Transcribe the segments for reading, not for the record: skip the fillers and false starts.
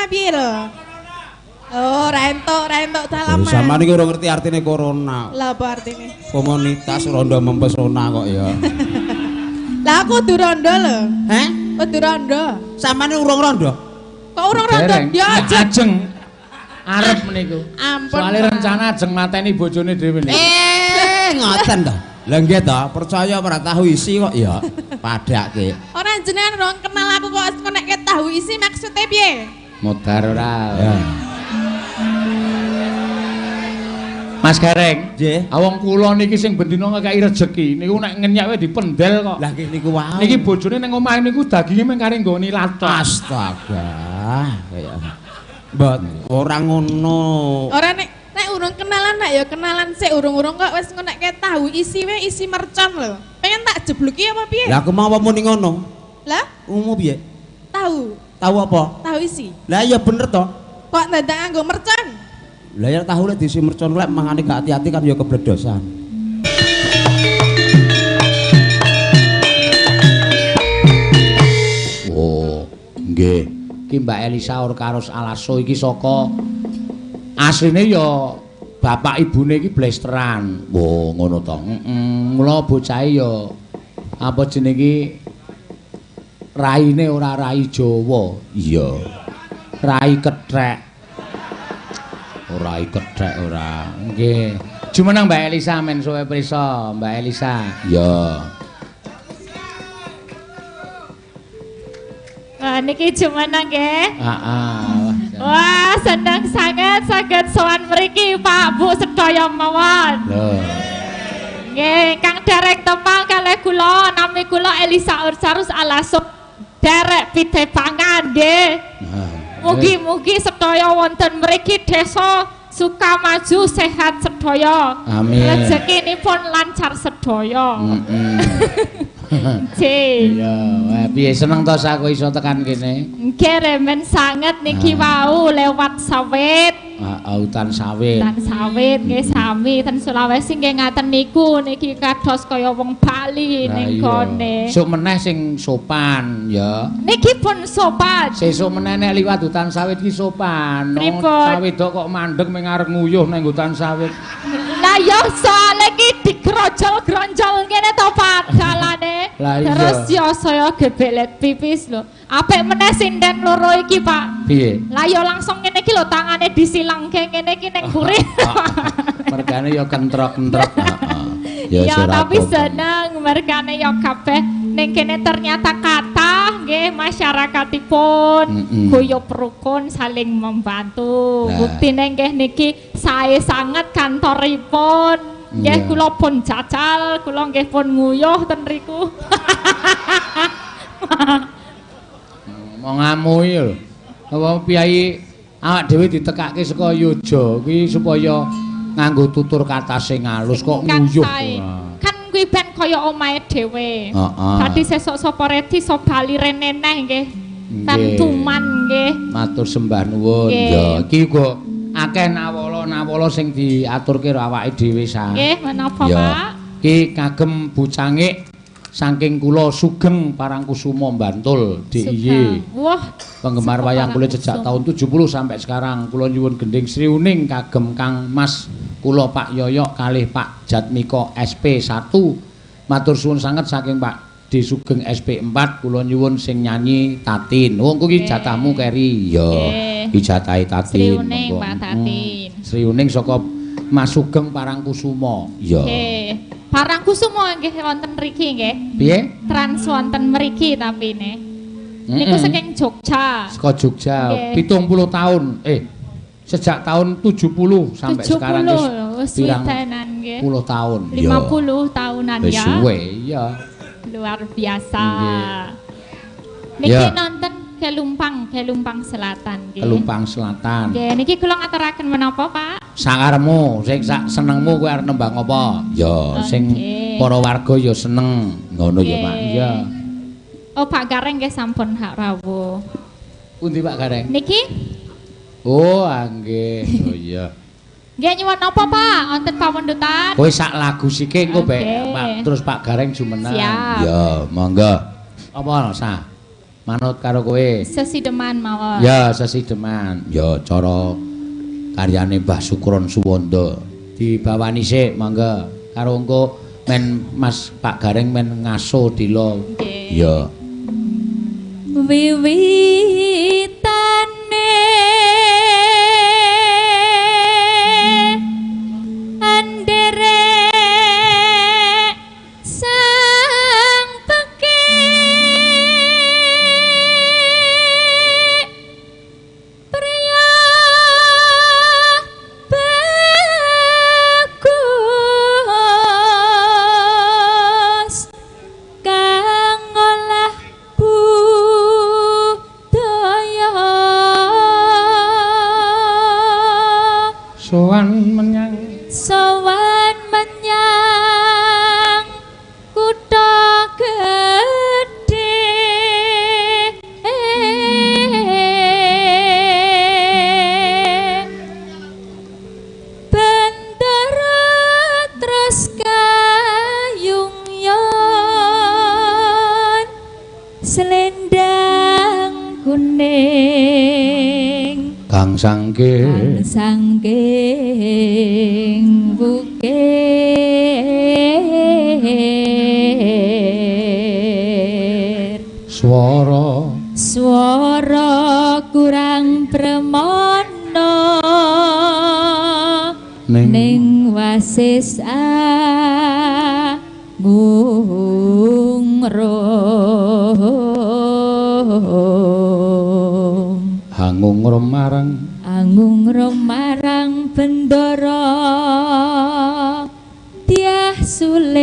piye lho? Oh, ora entuk salaman. Sampeyan iki ora ngerti artine corona. Lah apa artine? Komunitas rondo mempesona kok ya. Lah aku kudu rondo lho. Heh? Kudu rondo. Sampeyan urung rondo? Kok urung rondo? Ya ajeng. Arep meniku. Ampun. Soale rencana ajeng mateni bojone dhewe niku. Ngoten to. Lah nggih to, percaya ora tahu isi kok ya. Padake. Ora jenengan rong kenal aku kok nek tahu isi maksude piye? Modar ora. Ya. Mas Gareng, nggih. Wong kula niki sing bendina ngekeki rejeki niku nek ngenyak wae dipendel kok. Lah nggih niku wae. Niki bojone ning omahe niku daginge mung kari nggoni lathok. Astaga. Kaya mbot ora ngono. Ora nek urung kenalan nak ya kenalan sik urung-urung kok wis ngonekke tahu isi wae isi mercon lho. Pengen tak jebluki apa piye? Lah aku mau apa muni ngono? Lah, umum piye? Tahu. Tahu apa? Tahu isi. Lah ya bener to. Kok dadak nganggo mercon? Lah ya tahu lek diisi mercon lek mangane gak hati-hati kan ya kebledosan. Oh, nggih. Ki Mbak Elisa Orkaros Alaso iki saka asline ya bapak ibune iki blesteran. Oh, ngono to. Heeh. Mula bocahe ya apa jenenge iki raine ora rai Jawa. Iya. Rai kethek. Ora kethek ora. Nggih. Jumeneng Mbak Elisa men suwe prisa, Mbak Elisa. Iya. Wah niki jumeneng nggih. Heeh. Wah, seneng sanget saged sowan mriki Pak Bu sedaya mawon. Lho. Nggih, kang derek tepang kalih kula nami kula Elisa Ursarus Alaso derek pitepangan nggih. Mugi-mugi sedaya wonten mriki desa Sukamaju sehat sedaya. Amin. Rezekinipun lancar sedaya. Heeh. Iya, piye seneng to aku iso tekan kene? Nggih, remen sanget niki wau lewat sawit. Heeh, hutan sawit. Hutan sawit nggih sami ten Sulawesi nggih ngaten niku niki kados kaya wong Bali ning kone. Sok meneh sing sopan ya. Niki pun sopan. Sesuk meneh nek liwat hutan sawit ki sopan. Sawit kok mandeg ming arep nguyuh nang hutan sawit. Lah ya soalé ki digrojol-gronjol ngene to Pak dalane. Terus ya saya gebelet pipis lho. Apik meneh sinden loro iki Pak. Piye? Lah ya langsung ngene iki lho tangane disilangke ngene iki ning mburi. Mergane ya kentrok-kentrok. Heeh. Ya tapi seneng mergane ya kabeh ning kene ternyata kathah nggih masyarakatipun guyub rukun saling membantu. Buktine nggih niki sae sanget kantoripun. Nggih kula pun jajal, kula nggih pun nguyuh ten riku. Mau ngamui lho. Apa piyayi awak dhewe ditekake saka Yoja kuwi supaya nganggo tutur kata sing halus kok nguyuh. Kan kuwi ben kaya omahe dhewe. Dadi sesuk sapa redi iso bali rene neh nggih. Tentuman nggih. Matur sembah nuwun. Ya iki uga akeh nawala-nawala sing diaturke karo awake dhewe sa. Nggih, menapa Pak? Iki kagem Bu Cangik saking kula Sugeng Parangkusumo Bantul DIY. Wah, penggemar wayang kulit sejak tahun 70 sampai sekarang. Kula nyuwun gending Sriuning kagem Kang Mas kula Pak Yoyok kalih Pak Jatmiko SP1. Matur suwun sanget saking Pak D Sugeng SP4. Kula nyuwun sing nyanyi Tatin. Wong kuwi jatahmu keri. Ya, iki jatahe Tatin. Sriuning Pak Tatin. Sriuning saka Mas Sugeng Parangkusumo. Ya. Nggih. Parangkusumo nggih wonten mriki nggih. Piye? Trans wonten mriki tapine. Niku saking Jogja. Saka Jogja 70 tahun. Sejak tahun 70 sampai 70, sekarang wis pirang puluh tahun. 50 tahunan ya. Wis suwe iya. Luar biasa. Niki nonton Kelumpang, Kelumpang Selatan nggih. Kelumpang Selatan. Nggih, niki kula ngaturaken menapa, Pak? Sakaremu, sing sak senengmu kowe arep nembang apa? Ya, sing para warga ya seneng. Ngono ya, Pak. Iya. Oh, Pak Gareng nggih sampun hak rawuh. Pundi Pak Gareng? Niki? Oh, nggih. Oh iya. Nggih nyuwun napa, Pak? Wonten pamundhutan? Kowe sak lagu sike engko Pak, terus Pak Gareng jumeneng. Siap. Ya, monggo. Apa ana sa? Manut karo kowe. Sesideman mawon. Ya, sesideman. Ya cara karyane Mbah Sukron Suwanda. Dibawani sik mangga karo engko men Mas Pak Gareng men ngaso dila. Nggih. Ya. Wiwitane anderek sang pekik priya bagus kang ngolah budaya Sowan menyang sowan menyang kutha gedhe bendara terus kayung yon selendang kuning kang sangke sangking bukir swara swara kurang premana ning ning wasis agung rum hangung marang angung marang bendara tiah sulistya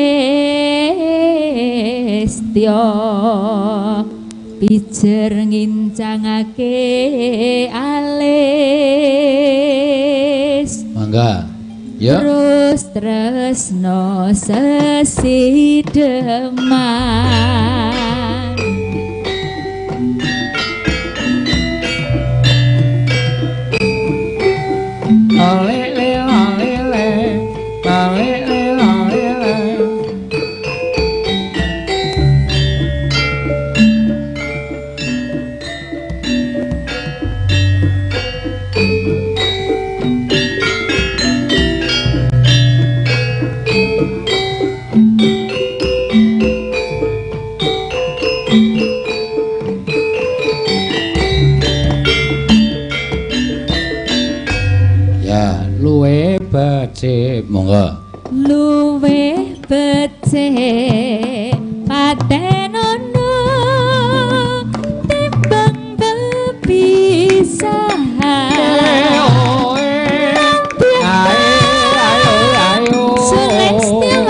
pijer ngincangake alis mangga. Ya. Terus tresno sesideman le le la le le la le le la le le. Ya, luwe becik monggo. Luwih becik patenono timbang bepisahan. Sulistya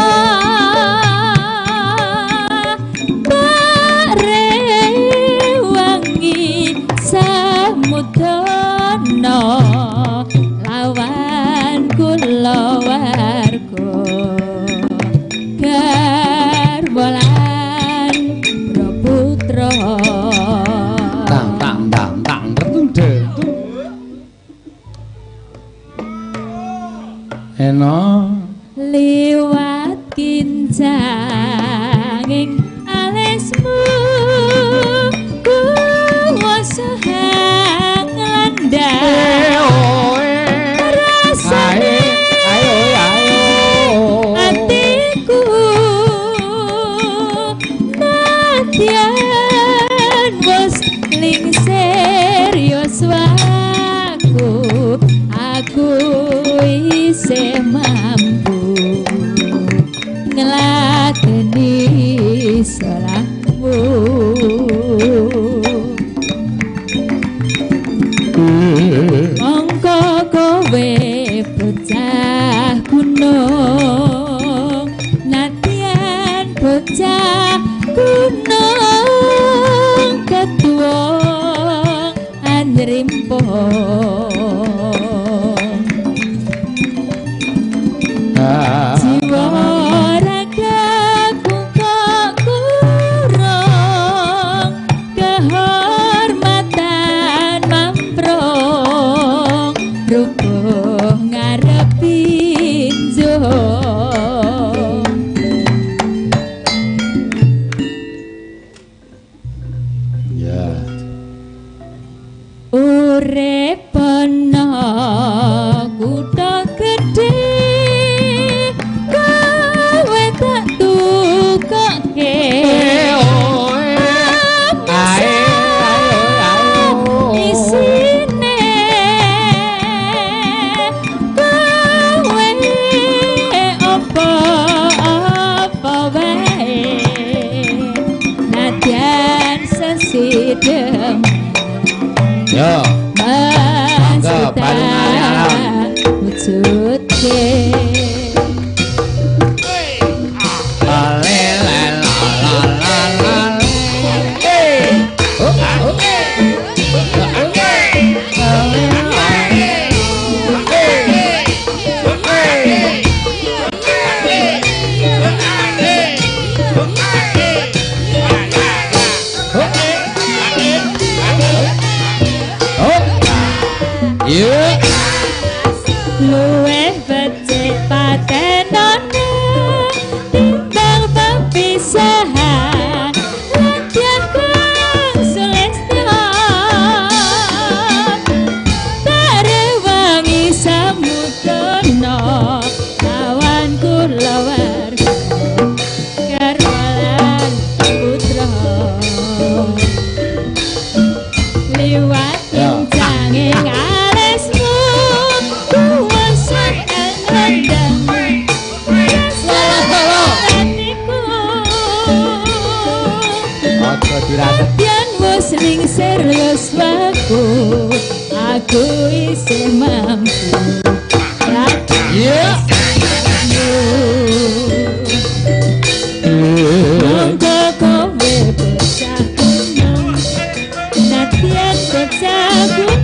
barewangi samudana lawan kulawarga garwa lan putra. Tang tang tang tang tertung dentung. Eno liwat kincanging alismu kuwasa hang landang rasane ayo ayo atiku nadyan wis lingsir yuswaku aku isih mampu ngladeni salahmu. Mongko kowe bocah gunung nadyan bocah gunung ketua anrimpo. Jiwa ragaku kok kurang kehormatan mamprong rubuh ngarepi njong. Ya. Urip ana kutha gedhe kowe tak tukoke isine kowe apa-apa wae nadyan sesidhem. Yo. Monggo balung alon. Wujudke. Ale la la la la. Oh, oh. Yeah. Luwih becik patenane timbang pepisahan ladyan kang sulestya tarewangi samudana kawan kulawarga garwa lan putra liwat incange alismu kuwasa kang rendang atiku. Aja dirasa. Yen wis lingsir yuswaku aku isih mampu. Iya. Monggo kowe bocah gunung nadyan bocah gunung.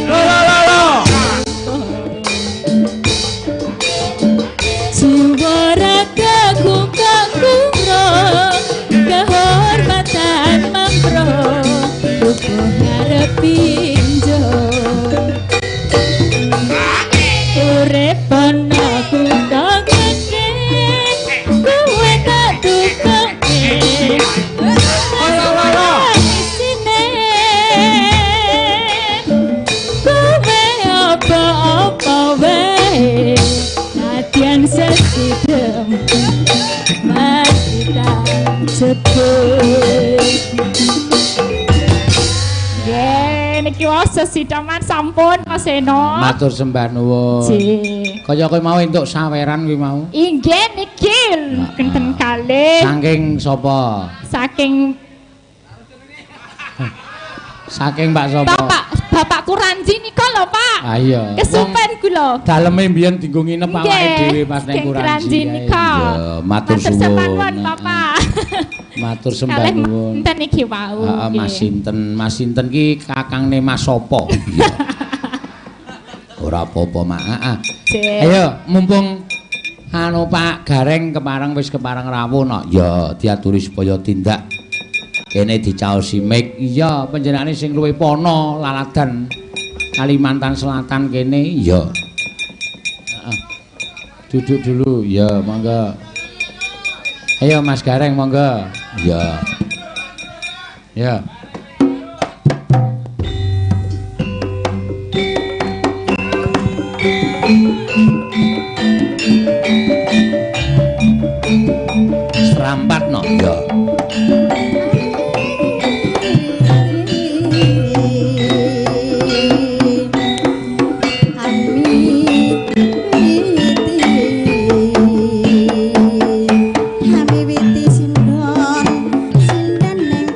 Lo lo lo lo. Jiwa ragaku kok kumro kehormatan mampro uga ngarepi njo urip ana kutha gedhe kowe tak tukoke isine kowe apa-apa wae nadyan sesidhem masih tak jebul. Nggih, niki wau sesideman sampun Mas Seno. Matur sembah nuwun. Nggih. Kaya kowe mau entuk saweran kuwi mau. Inggih niki kenten kalih. Saking sapa? Saking Saking Pak sapa? Bapak Kuranji nika lho, Pak. Ah iya. Kesupen kula. Daleme mbiyen dienggo nginep awake dhewe pas ning saking Kuranji. Nika. Iya, matur sembah suwun. nuwun, Bapak. Matur sembah Kalih nuwun. enten iki wau. Heeh, Mas sinten? Mas sinten ki kakangne Mas sapa? Iya. Ora apa-apa, Mak. Heeh. Ayo, mumpung anu Pak Gareng kepareng wis kepareng rawuh no. Ya, diaturi supaya tindak kene dicaosi mik. Iya, panjenengane sing luwih pono laladan Kalimantan Selatan kene. Iya. Heeh. Duduk dulu. Ya, monggo. Ayo Mas Gareng monggo. Iya. Ya. Serampat no. Iya. Ami witi sindon sindan ning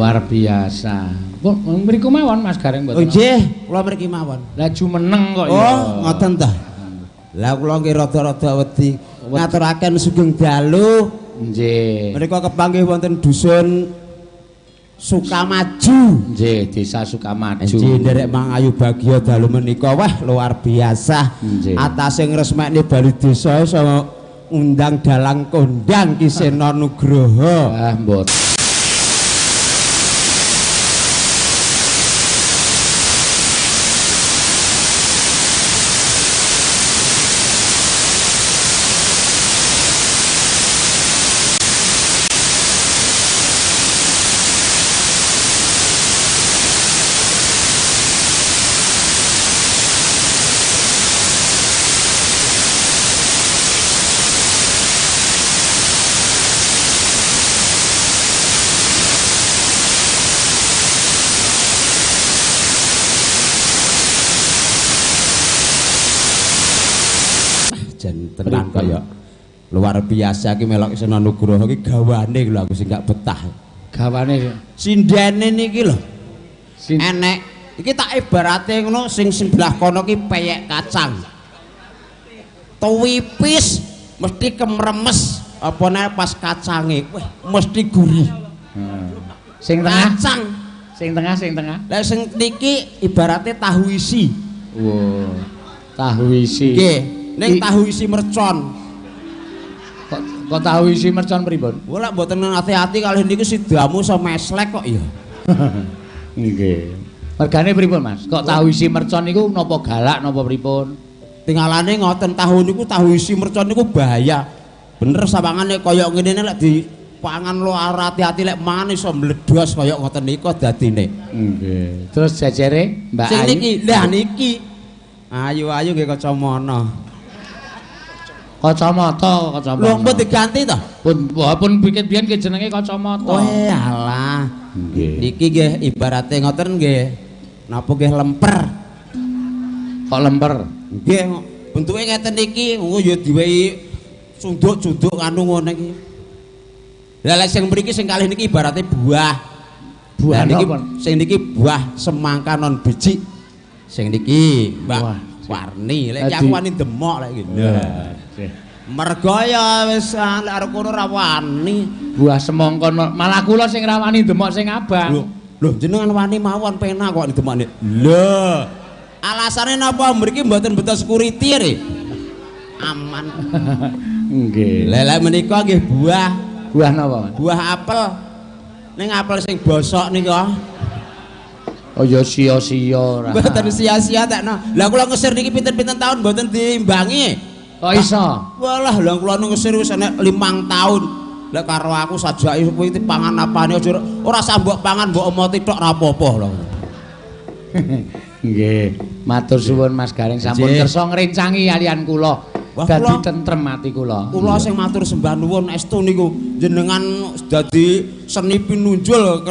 Luar biasa. Pun mriku mawon Mas Gareng mboten. Oh nggih, kula mriki mawon. Lah jumeneng kok ya. Oh, ngoten ta. Lah kula nggih rada-rada wedi ngaturaken sugeng dalu. Nggih. Menika kepanggih wonten dusun Sukamaju. Nggih, Desa Sukamaju. Nggih, nderek Mangayu Bagya dalu menika wah luar biasa. Atase ngresmekne bali desa iso undang dalang kondang Ki Seno Nugroho. Ah, mboten. Tenan kaya luar biasa iki melok Seno Nugroho iki gawane lho aku sing gak betah. Gawane sindene niki lho. Enek iki tak ibarate ngono sing sebelah kono ki peyek kacang. Tuwipis mesti kemremes apa nek pas kacange wah mesti gurih. Sing tengah kacang. Sing tengah sing tengah. Lah sing niki ibarate tahu isi. Wah, tahu isi. Nggih. Ning tahu isi mercon. Kok tahu isi mercon pripun? Wah lek mboten ati-ati kalih niku sidamu iso meslek kok ya. Nggih. Mergane pripun, Mas? Kok tahu isi mercon niku napa galak napa pripun? Tingalane ngoten tahu niku tahu isi mercon niku bahaya. Bener sawangane kaya ngene lek dipangan lo ati-ati lek mangan iso mledos kaya ngoten niku dadine. Nggih. Terus jejere Mbak Ayu. Sing niki, lah niki. Ayu-ayu nggih kacamana. Kacamata, kacamata. Lho, mbok diganti to? Pun pun bikin biyen ki jenenge kacamata. Oh, alah. Nggih. Niki nggih ibarate ngoten nggih. Napa nggih lemper. Kok lemper? Nggih, bentuke ngeten iki, engko ya diwehi sunduk-sunduk anu ngene iki. Lah lek sing mriki sing kalih niki ibarate buah. Buah niki sing niki buah semangka non biji. Sing niki Mbak Warni, lek aku wani demok lek iki. Mergo ya wis lek arep kono ora wani. Buah semangka malah kula sing ra wani demok sing abang. Lho, jenengan wani mawon penak kok demokne. Lho. Alasane napa mriki mboten beto security re? Aman. Nggih. Lha lek menika nggih buah. Buah napa? Buah apel. Ning apel sing bosok nika. Oh ya sia-sia ora. Mboten sia-sia tekno. Lah kula ngesir niki pinten-pinten tahun mboten diimbangi. Kok iso? Walah, lha kula ngesir wis enek 5 tahun. Lek karo aku sajake kuwi pangan apane aja ora usah mbok pangan mbok omoti tok ora apa-apa lho. Nggih, matur suwun Mas Gareng sampun kersa ngrencangi alian kula. Dadi tentrem ati kula. Kula sing matur sembah nuwun estu niku jenengan dadi seni pinunjul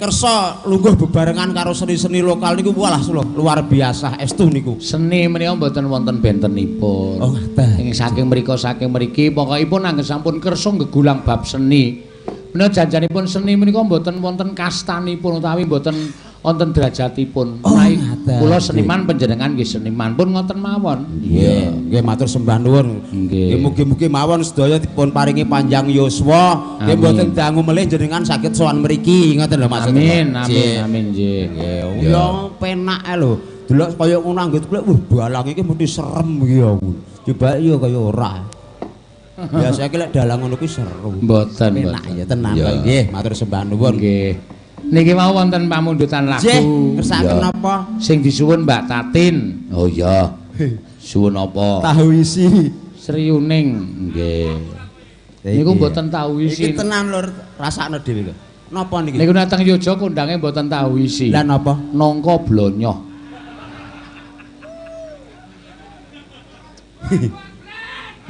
kersa lungguh bebarengan karo seni-seni lokal niku walah luar biasa estu niku. Seni menika mboten wonten bentenipun. Oh ngaten. Ing saking mriku saking mriki pokokipun anggen sampun kersa nggegulang bab seni. Menika janjanipun seni menika mboten wonten kastanipun utawi mboten wonten derajatipun. Oh, kula seniman panjenengan nggih seniman pun ngoten mawon. Nggih, nggih matur sembah nuwun. Nggih mugi-mugi mawon sedaya dipun paringi panjang yuswa. Nggih mboten dangu melih jenengan saged sowan mriki ngoten lho maksud. Amin amin amin nggih. Nggih. Ya penake lho. Delok kaya ngono anggit kula wah balang iki mesti serem iki aku. Coba ya kaya ora. Biasa iki lek dalang ngono kuwi seru. Mboten penak ya tenan kok nggih matur sembah nuwun. Nggih. Niki mau wonten pamundutan lagu. Nggih, kersakaken napa? Sing disuwun Mbak Tatin. Oh iya. Suwun apa? Tahu isi. Sriuning. Nggih. Niku mboten tahu isi. Iki tenan lur, rasakno dhewe lho. Napa niki? Niku nek teng Yogya kondange mboten tahu isi. Lah napa? Nangka blonyoh.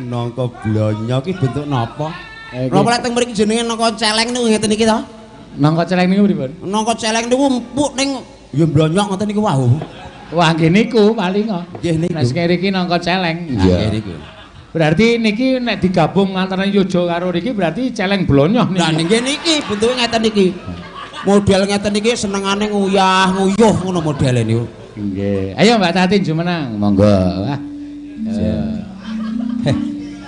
Nangka blonyoh ki bentuk napa? Napa lek teng mriki jenenge nangka celeng niku ngeten iki to? Nangka celeng niku pripun? Nangka celeng niku empuk ning ya blonyok ngoten niku wau. Wah nggih niku paling kok. Nggih niku. Nek sing mriki nangka celeng. Nggih niku. Berarti niki nek digabung antara Yogya karo niki berarti celeng blonyoh niki. Lah nggih niki bentuke ngeten niki. Model ngeten iki senengane nguyah nguyuh ngono modele niku. Nggih. Ayo Mbak Tatin jumeneng, monggo. Wah.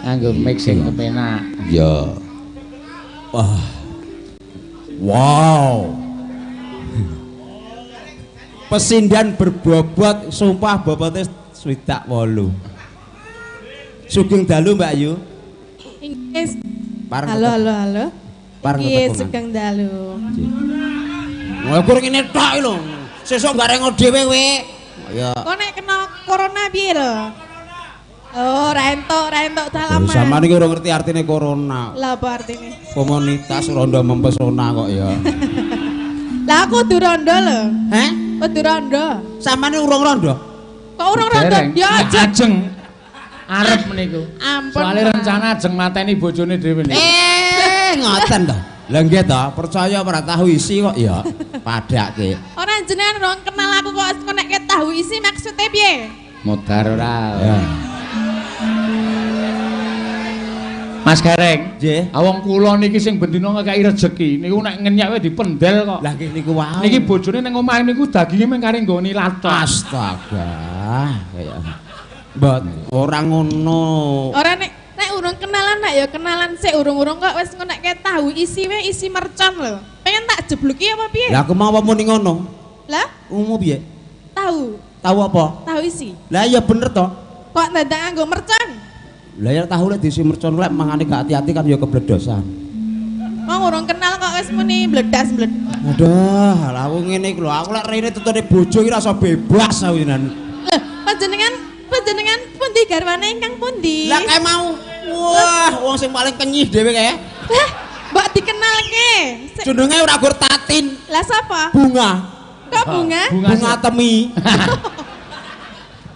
Anggo mic sing kepenak. Iya. Wah. Wow. Pesindan berbobot, sumpah bobotnya 68. Sugeng dalu Mbak Yu. Inggih. Halo halo halo. Nggih, sugeng dalu. Wah, kur ngene tok lho. Sesuk garengo dhewe kowe. Ya. Kok nek kena corona piye lho? Oh, ra entuk salaman. Sampeyan iki ora ngerti artine corona. Lah apa artine? Komunitas rondo mempesona kok ya. Lah aku kudu rondo lho. Heh? Kudu rondo. Sampeyan urung rondo? Kok urung rondo? Ya ajeng. Arep meniku. Soale rencana ajeng mateni bojone dhewe niku. Ngoten to. Lah nggih to, percaya ora tahu isi kok ya. Padake. Ora jenengan rong kenal aku kok nek tahu isi maksude piye? Modar ora. Ya. Mas Gareng, nggih. Wong kula niki sing bendina ngekeki rejeki niku nek ngenyek wae dipendel kok. Lah nggih niku wae. Niki bojone ning omah niku daginge mung kari nggoni lathok. Astaga. Kaya mbot ora ngono. Ora nek urung kenalan nak ya kenalan sik urung-urung kok wis ngonekke tahu isi wae isi mercon lho. Pengen tak jebluki apa piye? Lah aku mau apa muni ngono? Lah, umum piye? Tahu. Tahu apa? Tahu isi. Lah ya bener to. Kok dadak nganggo mercon? Lah ya tahu lek diisi mercon lek mangane gak hati-hati kan ya kebledosan. Wong urung kenal kok wis muni bledas-bledas. Aduh, lah aku ngene iki lho, aku lek rene tutune bojo iki rasa bebas aku jenengan. Lho, panjenengan pundi garwane ingkang pundi? Lah kae mau. Wah, wong sing paling kenyih dhewe kae. Lah, mbok dikenalke. Jenenge ora gur Tatin. Lah sapa? Bunga. Kok bunga? Bunga temi.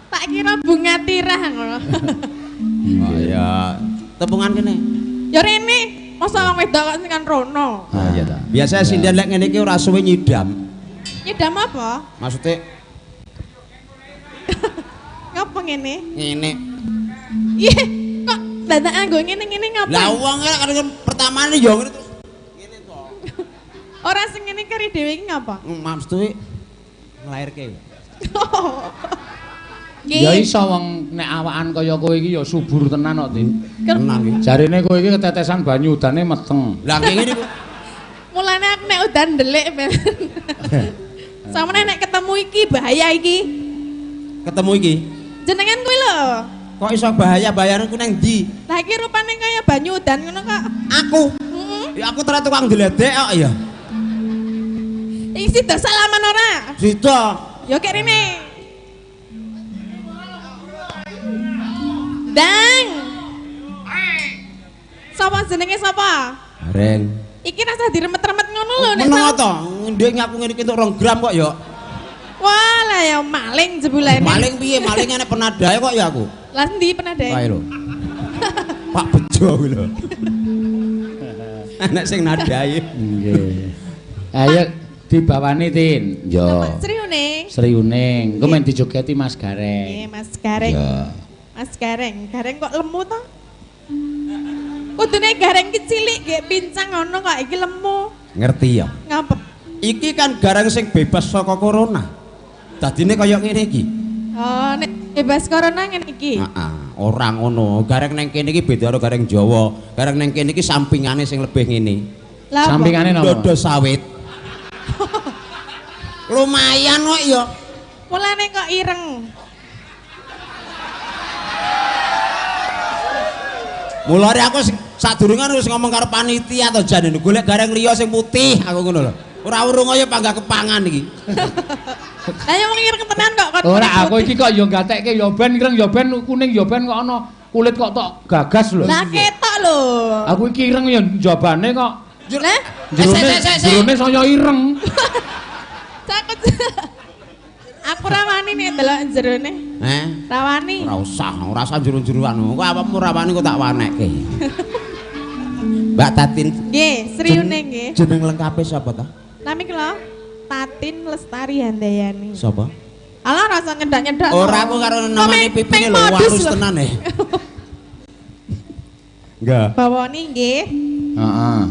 Tak kira bunga tirah ngono. Oh ya, tepungan kene. Ya rene, masa wong wedok kok sing kan rono. Ah iya ta. Biasa sinden lek ngene iki ora suwe nyidam. Nyidam apa? Maksude ngapa ngene? Ngene. Ih, kok dadak nganggo ngene-ngene ngapa? Lah wong kan pertamane ya ngene terus ngene to. Ora sing ngene kari dhewe iki ngapa? Maksude nglairke. Ya iso wong nek awakan kaya kowe iki ya subur tenan kok, Tin. Tenan iki. Jarine kowe iki ketetesan banyu udane meteng. Lah ngene niku. Mulane aku nek udan ndelik men. Samene nek ketemu iki bahaya iki. Ketemu iki? Jenengan kuwi lho. Kok iso bahaya bayaranku nang ndi? Lah iki rupane kaya banyu udan ngono kok. Aku. Heeh. Ya aku ora tukang ndledek kok ya. Iki sida salaman ora? Sida. Ya kek rene. Dang. Sapa jenenge sapa? Gareng. Iki rasa diremet-remet ngono lho nek. Meneng to? Ndek ngaku ngene iki entuk 2 gram kok ya. Wah, lah ya maling jebulane. Maling piye? Maling ana penadae kok ya aku. Lah endi penadae? Kae lho. Pak Bejo kuwi lho. Anak sing nadai. Nggih. Ayo dibawani, Tin. Yo. Sri Uning. Sri Uning. Engko men dijogeti Mas Gareng. Nggih, Mas Gareng. Ya. Mas Gareng, Gareng kok lemu to? Kudune Gareng ki cilik nggih pincang ngono kok iki lemu. Ngerti ya? Ngapa? Iki kan Gareng sing bebas saka corona. Dadine kaya ngene iki. Oh, nek bebas corona ngene iki. Heeh, ora ngono. Gareng nang kene iki beda karo Gareng Jawa. Gareng nang kene iki sampingane sing lebih ngene. Sampingane napa? Dodo sawit. Lumayan kok ya. Mulane kok ireng. Mulane aku sadurunge wis ngomong karo panitia to jane golek gareng liya sing putih aku ngono lho. Ora urung kaya panggah kepangan iki. Lah ya wong ireng tenan kok. Ora aku iki kok ya gatekke ya ben ireng ya ben kuning ya ben kok ana kulit kok tok gagas lho. Lah ketok lho. Aku iki ireng ya njabane kok. Lah jerone saya ireng. Cakut. Aku rawani nek delok jerone. Heh? Rawani. Ora usah, ora usah jero-jeroan. Kok awakmu rawani kok tak wanekke. Mbak Tatin. Nggih, Sri Uning nggih. Jeneng lengkape sapa ta? Nami kula Tatin Lestari Handayani. Sapa? Alah rasa nyedak-nyedak. Ora aku karo namane pipine lho halus tenan e. Enggak. Bawoni nggih. Heeh.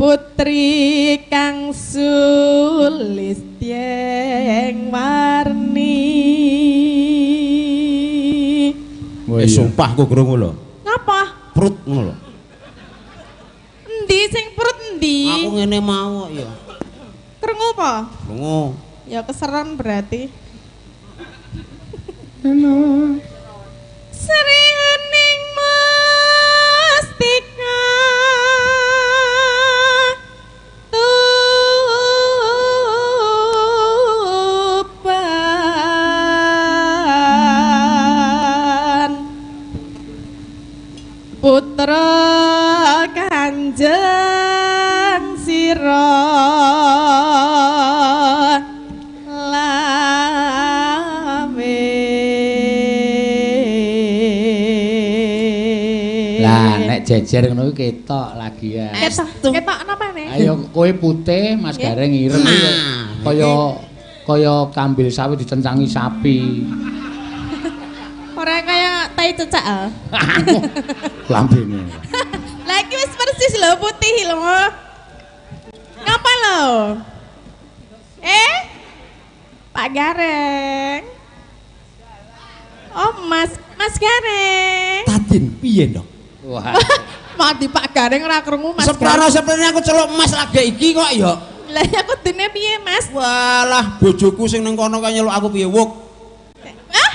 Putri kang sulistyeng warni. Eh sumpah ku krungu lho. Ngapa? Prut ngono lho. Endi sing prut endi? Aku ngene mau kok ya. Krungu apa? Krungu. Ya keseran berarti. Sri Hening Mustika Tuban Putra Kanjeng Sira Lame. Lah nek jejer ngono kuwi ketok lagi ya. Ketok, ketok napa ne? Ayo kowe putih, Mas Gareng ireng kaya kaya kambil sawi dicencangi sapi. Ora kaya tai cecak ah. Lambene. Lah iki wis persis lho putih lho. Ngapa lho? Eh? Pak Gareng. Oh, Mas, Mas Gareng. Tatin piye, Ndok? Wah. Mati Pak Gareng ora krungu Mas. Seprana seprene aku celuk Mas lagi iki kok ya. Lah ya kudune piye, Mas? Walah, bojoku sing nang kono kae nyeluk aku piye, Wuk. Hah?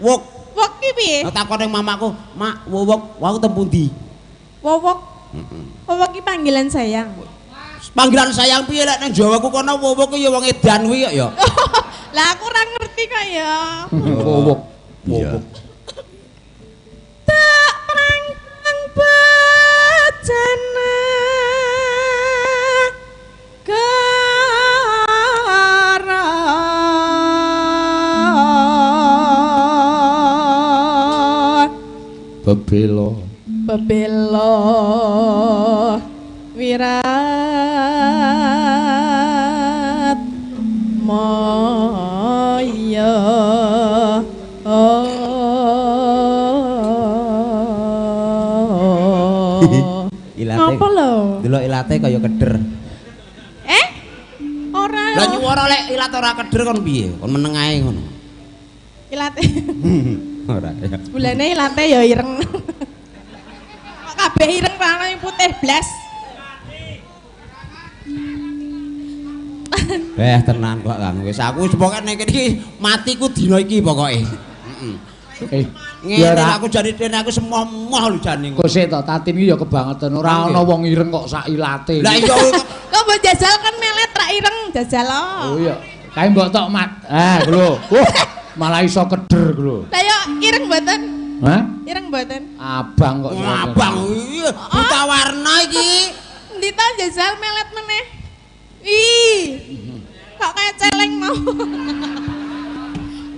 Wuk. Wuk ki piye? Takon ning mamaku, "Mak, wowok, wau tem pundi?" Wowok. Heeh. Wowok ki panggilan sayang. Panggilan sayang piye lek nang Jawa ku kono wowok ki ya wong edan kuwi kok ya. Lah aku ora ngerti kok ya. Wowok. Wowok. Tak prangkang bejana gara bebelo bebelo wirat moyo. Ilate. Ngapa lho? Delok ilate kaya keder. Eh? Ora. Lah nyuwara lek ilat ora keder kon piye? Kon meneng ae ngono. Ilate. Ora ya. Sebulane ilate ya ireng. Kok kabeh ireng ra ono yang putih blas. Eh tenan kok Kang. Wis aku wis pokoke nek iki matiku dina iki pokoke. Heeh. Ya ngene aku jane dene aku semoh-moh lho jane. Kok sik to Tatin iki ya kebangetan ora ana wong ireng kok sak ilate. Lah iya kok mbok jajal kan melet ra ireng jajal. Oh iya. Kae mbok tok mat. Ah lho. Wah, malah iso keder lho. Lah yo ireng mboten? Hah? Ireng mboten? Abang kok. Abang iya, buta warna iki. Endi to jajal melet meneh? Ih. Kok kayak celeng mau.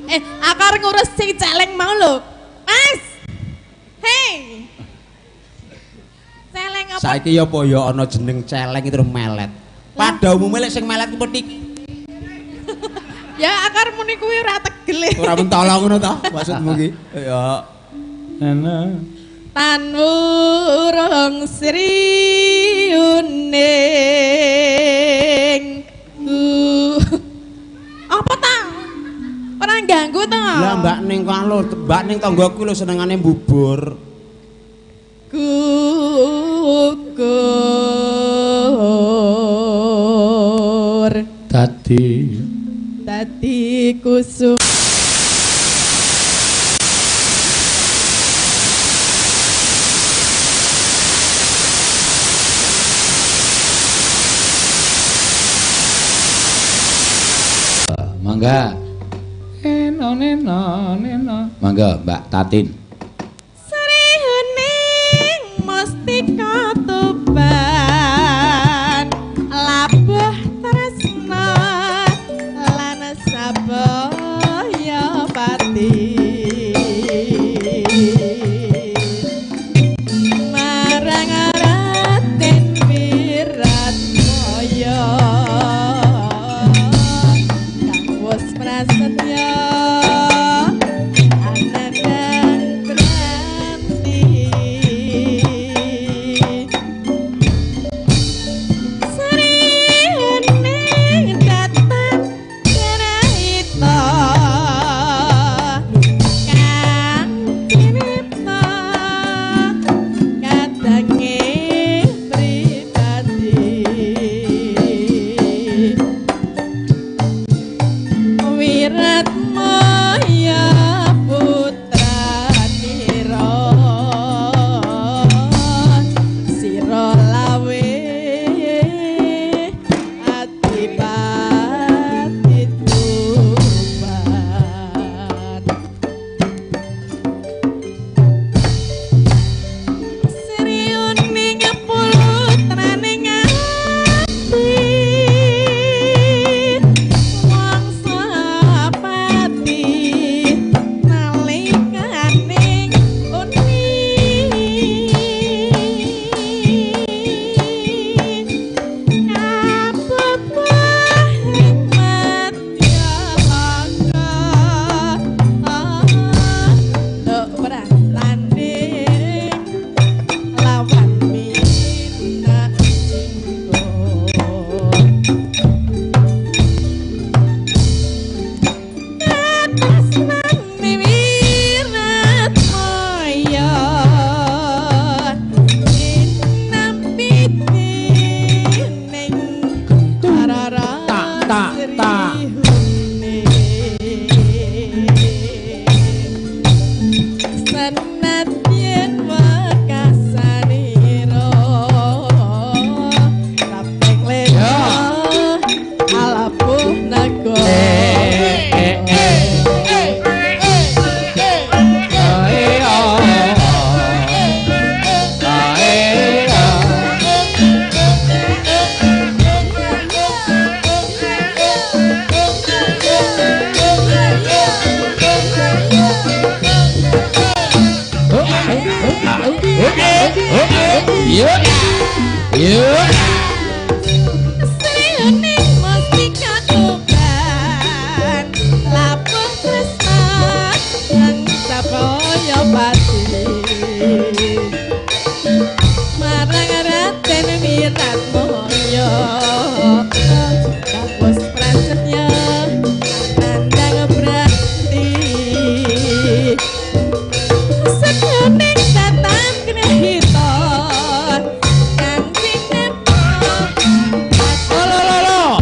Eh, aku arep ngurus sing celeng mau lho. Mas. Hei. Celeng apa? Saiki ya apa ya ana jeneng celeng terus melet. Pada umumnya lek sing melet ku petik. Ya akar muni kuwi ora tegel. Ora mentolo ngono ta maksudmu ki? Ya. Ana. Tanwurung Sri Uning. Apa ta? Ora ganggu ta? Lah Mbak Ning kan lho, Mbak Ning tanggaku lho senengane mbubur. Gugur. Dadi dadi kusum. Mangga. Neno neno neno. Mangga Mbak Tatin. Sri Hening Mustika Tuban labuh tresna lan sabaya pati marang Raden Wiratmaya kang wis prasetya anandang Sriuning mustika Tuban labuh tresna kang sapaya pati marang Raden Wiratmaya kapus prasetya nandang brati Sriuning tatan knehita kang sinepa Lo lo lo.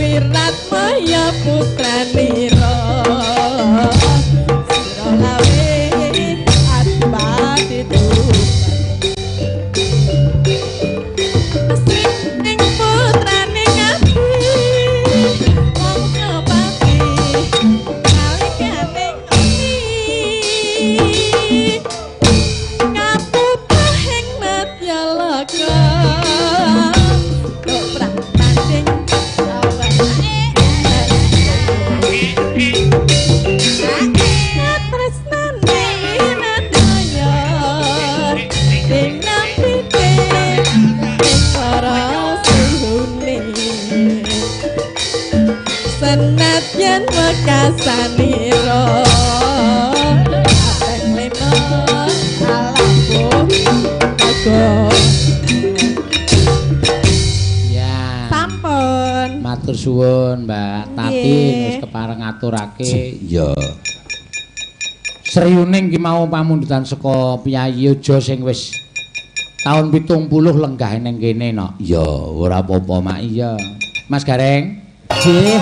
Wiratmaya putranira sira lawe adipati Tuban Sri ing putrane Ngati wong Pati nalikane ngerti kaputra ing Madyaloka koprak tanding tresnane Wiratmaya sing nampite ing para suhune senadyan wekasanira kapeng lena alaku naga. Ya. Sampun. Matur suwun Mbak Tatin wis kepareng ngaturake. Iya. Sriuning ki mau pamundutan saka Piyayi Yojo sing wis taun 70 lenggah ning kene no. Ya, ora apa-apa mak iya. Mas Gareng. Nggih.